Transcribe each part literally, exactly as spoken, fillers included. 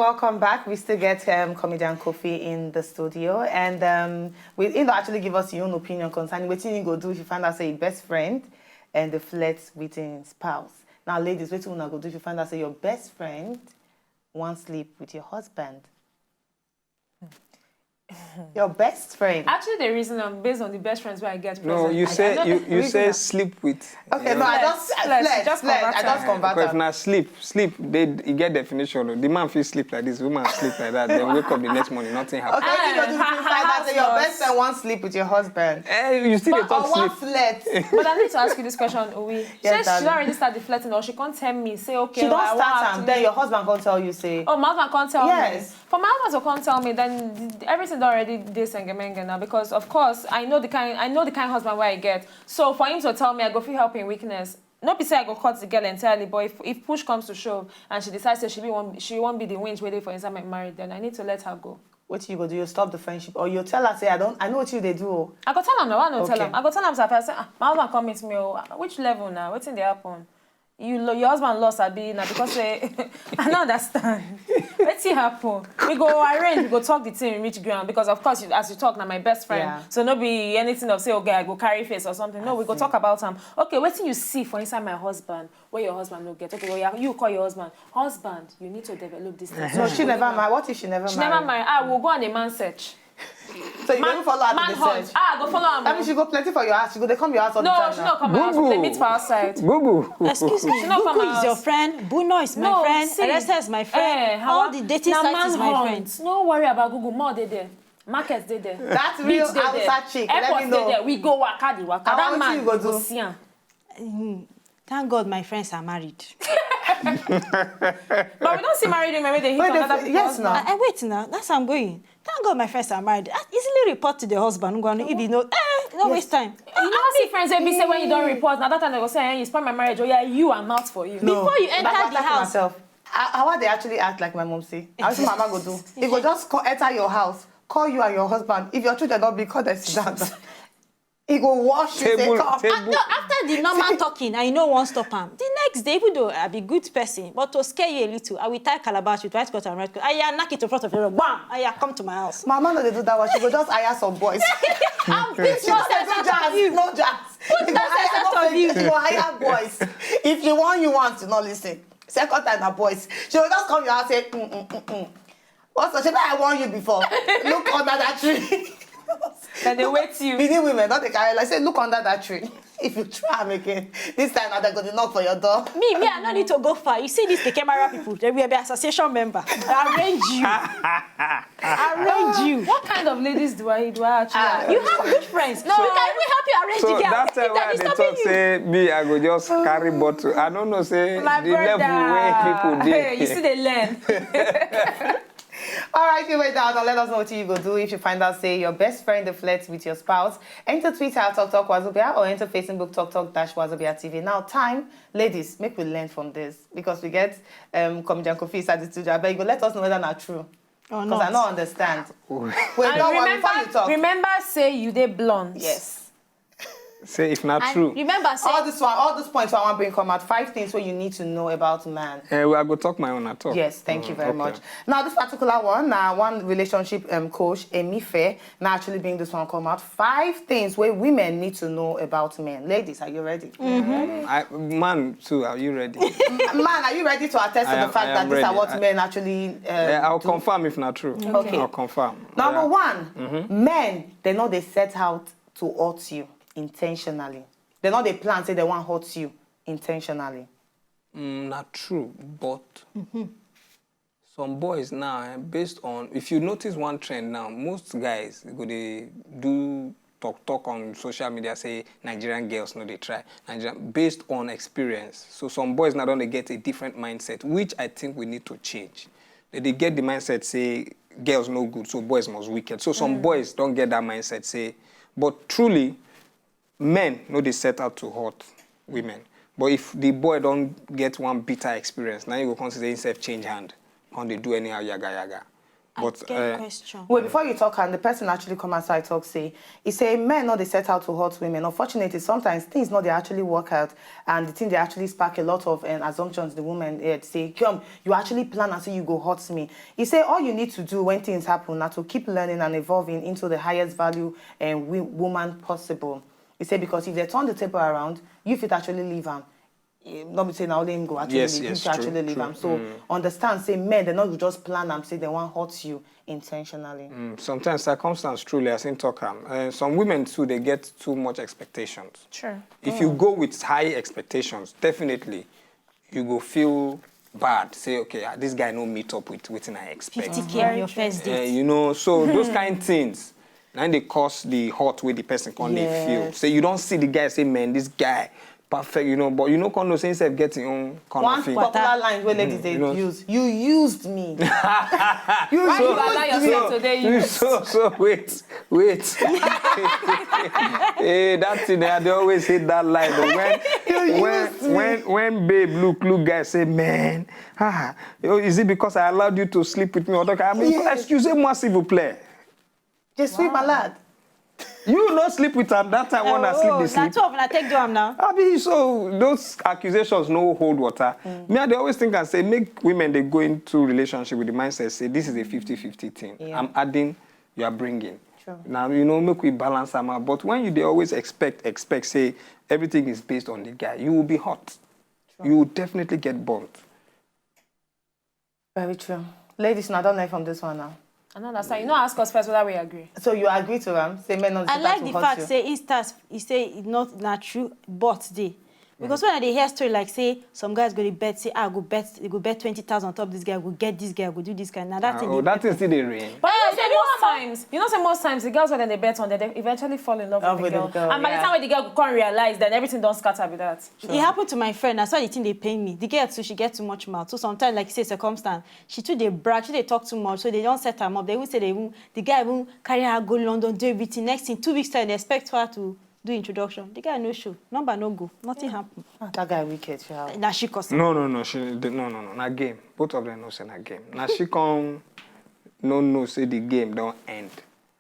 Welcome back. We still get um, comedian Kofi in the studio, and um, we he don actually give us your own opinion concerning wetin you go do if you find out say your best friend and dey flirt with im spouse. Now, ladies, wetin una go do if you find out say your best friend wan sleep with your husband? Your best friend. Actually, the reason I'm based on the best friends where I get No, present. you say don't- you, you reason say am. sleep with. Okay, you no, know? I just Flex, flex, just flex, convert I just am. convert Because if am. na sleep, sleep, they, you get definition. The man fit sleep like this, woman sleep like that. Then wake up the next morning, nothing happen. Okay, you know, Ah, you her- her find out house say your laws. best friend wan sleep with your husband. Eh, you still dey Or talk wan sleep. flirt. But I need to ask you this question, Uwe. Yes, She, she darling. don already start the flirting, or she can't tell me. Say okay. She don I start want am, to then be- your husband come tell you say. Oh, my husband can't tell Yes. me. For my husband to come tell me, then th- everything don already dey sengemenge now, because of course I know the kind I know the kind husband where I get. So for him to tell me, I go feel help in weakness. Not be say I go cut the girl entirely, but if, if push comes to shove and she decides that she be one she won't be the winch waiting for inside my marriage, then I need to let her go. Wetin you go do? You stop the friendship, or you tell her say, "I don't, I know what you dey do." Oh. I go tell him now. I no tell Okay. Him. I go tell him say, I say, ah, my husband come meet me. Oh, which level now? Wetin dey happen? You lo- your husband lost, abi na because say I no understand. Wetin happen? We go arrange, we go talk the thing reach ground, because of course, you, as you talk, na my best friend. Yeah. So no be anything of say, okay, I go carry face or something. No, I we go see. Talk about am. Okay, wetin you see for inside my husband where your husband no get? Okay, well, you call your husband. Husband, you need to develop this thing. No, she never married. What if she never She married? Never married. Ah, we'll go on a man search. So you Man, go follow her to man the hunt. search. Ah, go follow am. That means she go plenty for your house. She go dey come your house all the No, time she now. no come my house. We dey meet for outside. Boo boo. Excuse me, She no come Google is house. Your friend. Buno is my No, friend. see, Elesa is my friend. Eh, All Hawa- the dating na sites man is my hunt. Friend. No worry about Google. More dey there. Market dey there. That Beach real dey there. Hausa chick, let Airport me dey know. There. We go waka the waka. I That want man you go go do. See am. Thank God my friends are married. But we don't see married women wey dey hit Wait, another they- yes, person. now. I, I wait now. That's how I'm going. Thank God my friends are married. I easily report to the husband. Ngwanu, if you know, eh, no waste time. You know, see friends wey be say when you don report, na that time they go say, eh, you spoil my marriage. Oh yeah, you, I'm out for you. No. Before you enter That's the what I house. Myself. How, how are they actually act like my mom say? How see mama go do? He go just co- enter your house, call you and your husband. If your children don't be called, they sit down. He go wash you. Say, Table, come. table. No, after the normal talking, I know won't stop am. The next day, even though I be good person, but to scare you a little, I will tie calabash with white cloth and red cloth. I knock it in front of your bam. I come to my house. Mama no dey do that one. She go just hire some boys. I'm this She no dey do jazz. No jazz. She go hire, no fake, she go hire boys. If you want, you want to not listen. Second time na boys. She will just come your house say, mm, mm, mm, mm. What's the I warned you before? Look under that tree. Then they wait you. Benin women, not the carry. Like say, look under that tree. If you try am again, this time now they're gonna knock for your door. Me, me, I no need to go far. You see these the camera people, they will be association member. I arrange you. I arrange you. What kind of ladies do I do I actually? Ah, Have? You have good friends. No. We can even help you arrange So the girl. that's If why they're they talk disturbing you. Say me, I go just carry bottle. I don't know say My the brother. Level where people dey. Hey, you see, they learn. All right, you wait down and let us know what you go do if you find out say your best friend dey flirt with your spouse. Enter Twitter at Talk Talk Wazobia or enter Facebook Talk Talk Dash Wazobia T V. Now, time, ladies, make we learn from this because we get um, comedian Kofi inside the studio. I beg you, let us know whether na true. Or Because I not. Don't understand. Wait, And don't worry, remember, before you talk. Remember, say you dey blonde. Yes. Say if not And true. Remember, say All this one, all these points I want to bring come out. Five things what you need to know about man. Eh, well, I go talk my own at all. Yes, thank you Mm, very okay. Much. Now, this particular one, now one relationship um, coach, Emife, now actually bring this one come out. Five things where women need to know about men. Ladies, are you ready? Mm, I, man too, are you ready? Man, are you ready to attest to I the am- fact I that am these are ready. what I- men actually? Um, Yeah, I'll do? Confirm if not true. Okay. I'll confirm. Number Yeah. One, men, they know they set out to hurt you intentionally. They know they plan, say they want to hurt you intentionally. Mm, not true, but some boys now, eh, based on, if you notice one trend now, most guys go they do talk talk on social media say Nigerian girls no they try Nigerian based on experience. So some boys now don't they get a different mindset, which I think we need to change. They, they get the mindset say girls no good, so boys must wicked. So some boys don't get that mindset say, but truly, men no they set out to hurt women. But if the boy don't get one bitter experience, now you go consider himself change hand, and they do anyhow yaga yaga. But Get uh, question. Well, before you talk, and the person actually come outside talk say, he say men no dey set out to hurt women. Unfortunately, sometimes things no dey actually work out, and the thing dey actually spark a lot of um, assumptions. The woman head say, "Come, you actually plan and say you go hurt me." He say all you need to do when things happen na to keep learning and evolving into the highest value and um, woman possible. He say because if they turn the table around, you fit actually leave am. Eh, no be say na only him go actually Yes, leave, yes, you fit true, actually leave true. am. So understand say men dem no go just plan am say dem wan hurt you intentionally. Mm, sometimes circumstance truly, as in talk am. Uh, some women too, they get too much expectations. Sure. If you go with high expectations, definitely you go feel bad. Say, okay, ah, this guy no meet up with wetin I expect. fifty K on your first Uh, date. you know, so those kind things, then they cause the hurt where the person can they feel. Yes. Say you don't see the guy, say, man, this guy perfect, you know, but you know, come know say himself get him own kind One of thing. popular line wey ladies dey you know. use: "You used me." You Why you used allow me. yourself to dey So, used? so, so wait, wait. Hey, that thing, I dey always hate that line. But when, You when, used me. when, when babe look, look guy say, man, ah, oh, is it because I allowed you to sleep with me? Or I mean, Yes. Excusez-moi, s'il vous plaît. Je suis malade. You no sleep with am that time when I sleep, Oh, they na sleep. Two of una take do am now. Abi, so those accusations no hold water. Me, I dey always think and say make women they go into relationship with the mindset say this is a fifty fifty thing. Yeah. I'm adding, you are bringing. True. Now, you know, make we balance them out. But when you they always expect, expect, say everything is based on the guy, you will be hurt. You will definitely get burnt. Very true. Ladies, una don learn from this one now. I don't understand. You know, ask us first whether we agree. So you agree to am? Say men no dey I set like out to the hurt fact you. Say he starts, he say it's not not true, but they. Because when I dey hear story like say some guys go dey bet, say, "Ah, go bet, they go bet twenty thousand on top this guy, go get this guy, go do this guy." Now that Ah, thing, oh, dey that pepper. Is still the rain. But you know, say most times, you know, say most times the girls when they bet on them, they eventually fall in love, Love with the with girl. the girl, And by the yeah. Time when the girl can realize, then everything don't scatter with that. It happened to my friend. That's why the thing they pain me. The girl too, she get too much mouth. So sometimes, like you say, circumstance, she too they brag, she they talk too much. So they don't set her up. They will say they will. The guy will carry her go London, do everything. Next thing, two weeks time, they expect her to do introduction. The guy no show, number no go, nothing happen. Ah, that guy wicked, sha. Now she cause. No, no, no, she, the, no, no, no, not game. Both of them no say not game. Now she come, no, no, say the game don't end.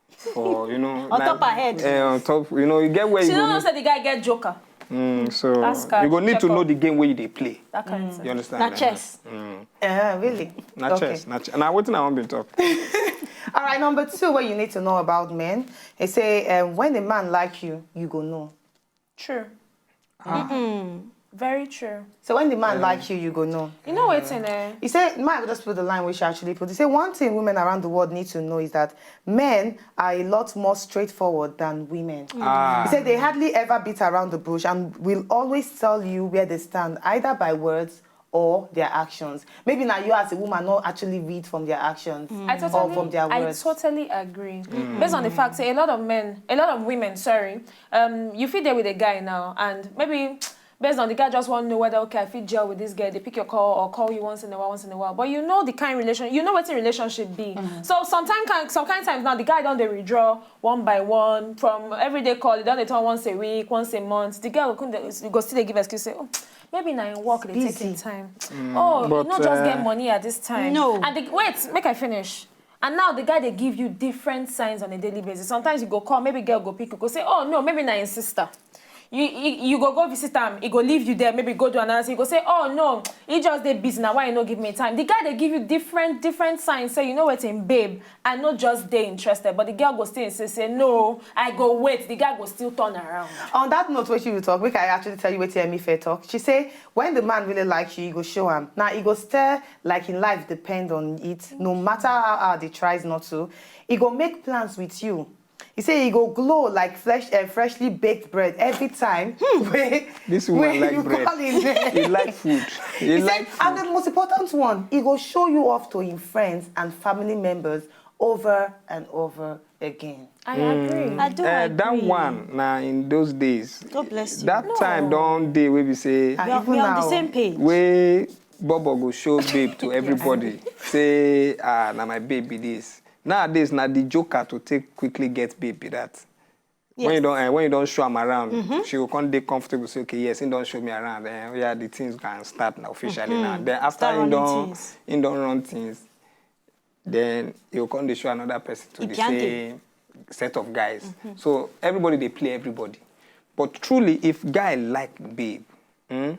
For you know, On top her head. Eh, on top, you know, you get where She you don't go. Know say the guy get joker. Mm, so Ask her, you go need check to know up. The game where you they play. That kind of thing. You understand? Na That? chess. Yeah, really. Not Okay. Chess. Not chess. And I waiting. I want to talk. All right, number two, what you need to know about men, they say um, when a man like you, you go know. True. Very true. So when the man like you, you go know. You know what's in there? He said, might just put the line which she actually put. He said one thing women around the world need to know is that men are a lot more straightforward than women. Ah. He said they hardly ever beat around the bush and will always tell you where they stand, either by words or their actions. Maybe now you as a woman not actually read from their actions I or totally, from their I words. Totally agree. Based on the fact, say a lot of men, a lot of women, sorry, um, you fit there with a guy now, and maybe based on the guy just want to know whether okay, I fit gel with this guy. They pick your call or call you once in a while, once in a while. But you know the kind relation, you know what a relationship be. So sometimes, kind, some kind times now, the guy don't they withdraw one by one from everyday call. They don't they turn once a week, once a month. The girl go, come dey- go still they give excuse say, oh, maybe now in work they take Busy. Your time. Oh, But, you know, just uh, get money at this time. No. And the, wait, make I finish. And now the guy they give you different signs on a daily basis. Sometimes you go call, maybe girl go pick you, go say, oh no, maybe na him sister. You, you, you go go visit him, he go leave you there, maybe go do another thing. He go say, oh no, he just dey busy now, why he no give me time? The guy they give you different different signs. Say you know what, him babe, I no just dey interested, but the girl go still insist say no, I go wait. The guy go still turn around. On that note, what she will talk, make I actually tell you what Emi Fair talk. She say when the man really likes you, he go show him. Now he go stare like in life depend on it, no matter how hard he tries not to. He go make plans with you. He say he go glow like fresh, uh, freshly baked bread every time. Wey- This woman wey like you bread. Call him. He like food. He He like said, and food. The most important one, he go show you off to him friends and family members over and over again. I agree. I do Uh, agree. That one now in those days. God bless you. That time don't day we be say Ah, We are, even we are on the now. Same page. Way Bobo go show babe to everybody. Say, ah, now my babe be this. Nowadays, now the joker to take quickly get babe be that. When you Yes. don't, uh, when you don't show him around, she will come dey comfortable. Say, okay, yes, he don't show me around. Eh, yeah, the things can start now officially now. Then after Start he running don't, things. He don't run things. Then you come dey show another person to the same set of guys. So everybody dey play everybody. But truly, if guy like babe, hmm,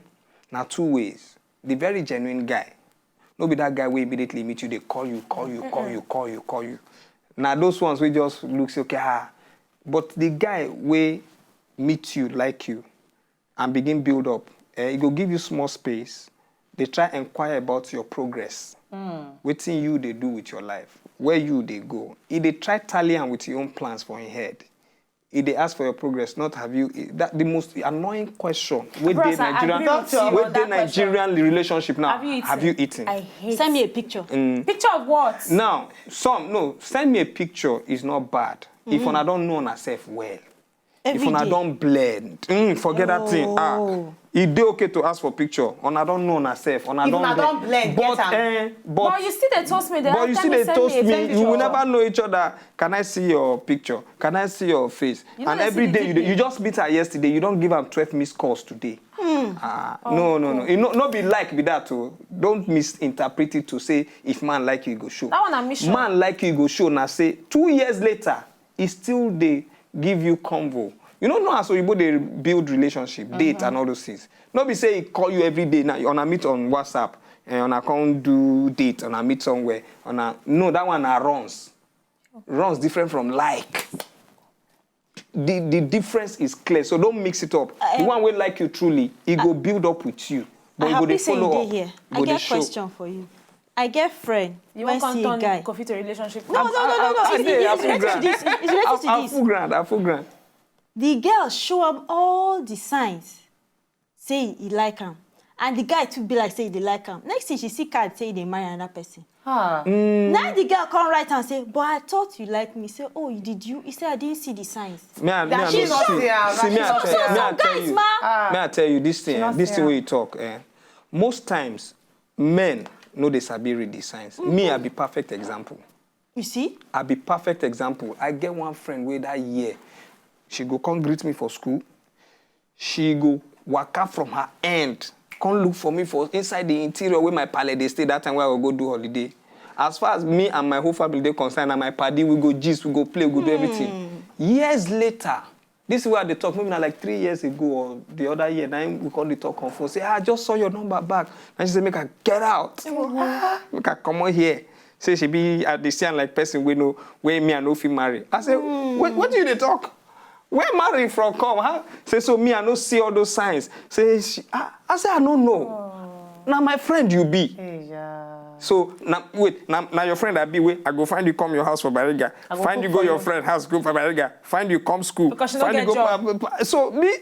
na two ways. The very genuine guy, no be that guy wey immediately meet you, dey call you, call you, call you, call you, call you. Na those ones wey just look say, okay, ah. But the guy wey meet you, like you, and begin build up, eh, e go give you small space. Dey try inquire about your progress. Wetin you dey do with your life, where you dey go. E dey try tally am with your own plans for him head. E dey ask for your progress, not have you. That the most annoying question wey dey Bros, I agree Nigerian, with you wey on dey that question. Nigerian relationship now. Have you eaten? Have you eaten? I hate. Send me a picture. Picture of what? Now, some, no, send me a picture is not bad if una don know una sef well. If una don blend, mm, forget that thing. Ah, e dey okay to ask for picture. Una don know una sef. Una If don una blend. Don blend, but, get am. Eh, but But you still dey toast me. The But last you time still you dey send toast me a me. Picture. You will never know each other. Can I see your picture? Can I see your face? You know And they see every the day you, D P. You just meet her yesterday. You don't give her twelve missed calls today. Ah, Oh, no, no, no. cool. You know, not be like be that too. Don't misinterpret it to say if man like you, go show. That one I miss. Man like you, go show. Now say two years later, he still dey give you convo. You don't know as Oyibo dey build relationship, date and all those things. No be say he call you every day now, on a meet on WhatsApp, and on a come do date, on a meet somewhere, on a, no, that one are runs. Runs different from like. The, the difference is clear, so don't mix it up. The one wey like you truly, he go build up with you, but I he go happy dey say you follow dey up. Here. I Go dey get show. Question for you. I get friend. You When wan come see a turn guy. Coffee to relationship? No, no, no, no, no. I It's, say it's related to Afugran. This. It's related to Af- this. Afugran, Afugran. The girl show am all the signs. Say he like am. And the guy too be like say he dey like am. Next thing she see card say he dey marry another person. Ah. Now the girl come write and say, "But I thought you like me." Say, "Oh, did you?" He say, "I didn't see the signs." Me, I, me, That I she no not see. There, See, that me, she I not tell, there. Me, I Some tell guys, you. Ma. Ah. Me, I tell you this She thing. not This thing there. Wey you talk. Eh, most times, men no dey sabi read the signs. Me, I be perfect example. You see? I be perfect example. I get one friend wey that year, she go come greet me for school. She go waka from her end, come look for me for inside the interior where my pale dey stay that time wey I go do holiday. As far as me and my whole family dey concerned, and my paddy, we go gist, we go play, we go do everything. Years later, this is where I dey talk, maybe na like three years ago or the other year, na him we come dey talk on phone. Say, "Ah, I just saw your number back." And she say, "Make I get out. Make I comot here." Say she be at the same like person we know where me I no fit marry. I say, "Wait, what do you dey talk?" Where marry from come, huh? Say, "So me, I no see all those signs." Say, she, I, I say, "I no know. Now my friend you be." So, now, wait, now, now your friend I be, wait, I go find you, come your house for Bariga. I go Find cook you, go for your you. Friend house, go for Bariga. Find you, come school. Because she no Find get you, go job. Pa- pa- So, me,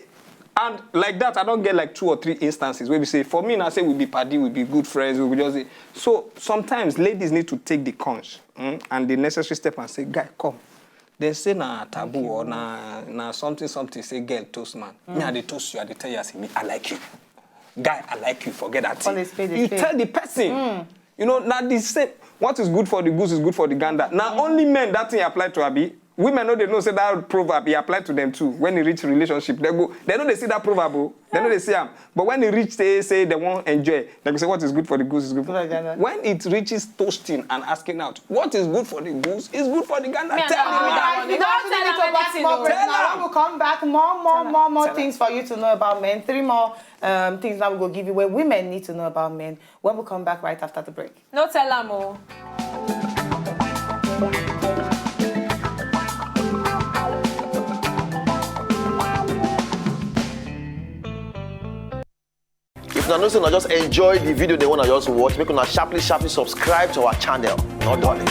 and like that, I don't get like two or three instances where we say, for me, now say we be paddy, we be good friends, we just say. So, sometimes ladies need to take the conch, mm, and the necessary step and say, "Guy, come." They say na taboo or na, na something, something, say, "Girl, toast man." Me, I dey toast you, I dey tell you, I say, "Me, I like you." Guy, I like you, forget that Call thing. A spade a You spade. Tell the person. You know, not the same. What is good for the goose is good for the gander. Now, only men that thing apply to, abi. Women know they know say that proverb, he apply to them too. When they reach relationship, they go, they know they see that proverb, oh. They know they see am. But when they reach, they say they won't enjoy. They go say, "What is good for the goose is good for the gander." When it reaches toasting and asking out, what is good for the goose is good for the gander. Me, I Tell know me that that. One. You don't tell them anything, though. Tell her. When we come back, more, more, Tell her. more, more Tell her. Things for you to know about men. Three more um, things that we go give you where women need to know about men. When we come back right after the break. No tell am o. If una know say una just enjoy the video, they wanna just watch, make una sharply, sharply subscribe to our channel. No darling.